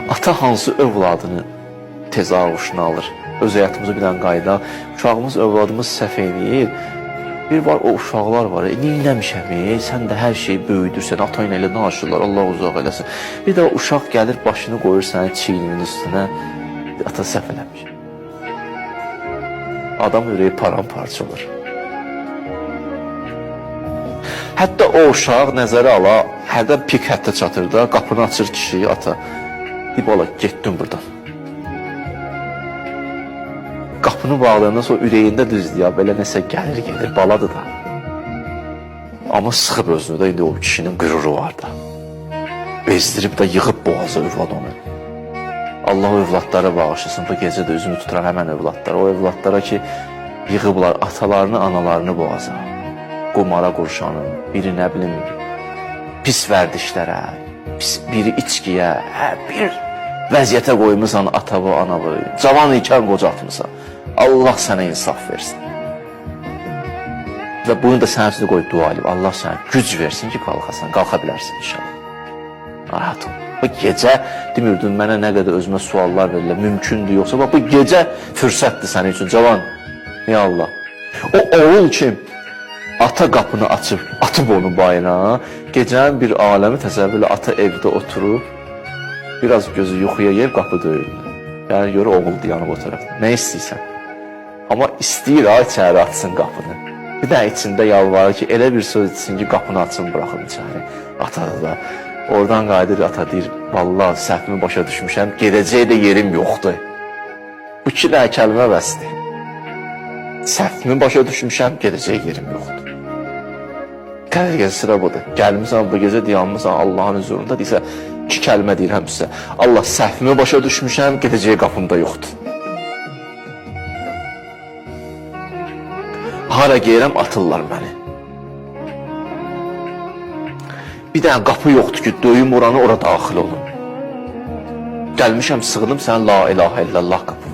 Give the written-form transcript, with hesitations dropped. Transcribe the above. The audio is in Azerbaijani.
Ata hansı övladını tez ağuşuna alır? Öz həyatımıza bir dənə qayda. Uşağımız, övladımız səhv eləyir. Bir var o uşaqlar var. Neynəmişəm, sən də hər şeyi böyüdürsən, ata ilə elə danışırlar, Allah uzaq eləsin. Bir də uşaq gəlir, başını qoyur sənin çiyninin üstünə. Ata səhv eləmiş. Adam ürəyi paramparça olur. Hətta o uşaq nəzərə ala, hərdən pik həddə çatır da, qapını açır kişi, ata. Deyir, bala, getdim buradan. Qapını bağlayandan sonra ürəyində düzdür ya, belə nəsə gəlir gedir, baladır da. Amma sıxıb özünü də, indi o kişinin qüruru var da. Bezdirib də yığıb boğaza övlad onu. Allah o övladlara bağışlasın. Bu gecə də üzümü tuturam həmən övladlara. O övladlara ki, yığıblar atalarını, analarını boğaza. Qumara qurşanın, biri nə bilim pis vərdişlərə, pis, biri içkiyə, hə, bir vəziyyətə qoymusan atavı, anavı. Cavan ikən qocaltmısan. Allah sənə insaf versin. Və bunu da sənin üstünə qoyub dua edib. Allah sənə güc versin ki, qalxasan, qalxa bilərsin inşallah. Narahat ol. Bu gecə demirdin mənə nə qədər özümə suallar verirlər, mümkündür yoxsa bax bu gecə fürsətdir sənin üçün cavan. Ya Allah. O oğul ki ata qapını açıb, atıb onu bayıra, gecənin bir aləmi təsəvvürlə ata evdə oturub, biraz gözü yuxuya yeyib qapı döyüldü. Yəni görür oğul dayanıb o tərəfdə. Nə istəyirsən? Amma istəyir ha içəri açsın qapını. Bir də içində yalvarır ki, elə bir söz etsin ki, qapını açın, buraxın içəri. Ata da oradan qayıdır, ata deyir, vallahi səhvimi başa düşmüşəm, gedəcək də yerim yoxdur. Bu iki dənə kəlmə bəsdir. Səhvimi başa düşmüşəm, gedəcək yerim yoxdur. Qədir sıra budur. Gəlmisən bu gecə dayanmısan Allahın huzurunda deyirsə, iki kəlmə deyirəm sizə. Allah səhvimi başa düşmüşəm, gedəcək qapımda yoxdur. Hara gedirəm atırlar məni. Bir dənə qapı yoxdur ki, döyüm oranı, ora daxil olum. Gəlmişəm, sığınım sənin la ilahə illallah qapına.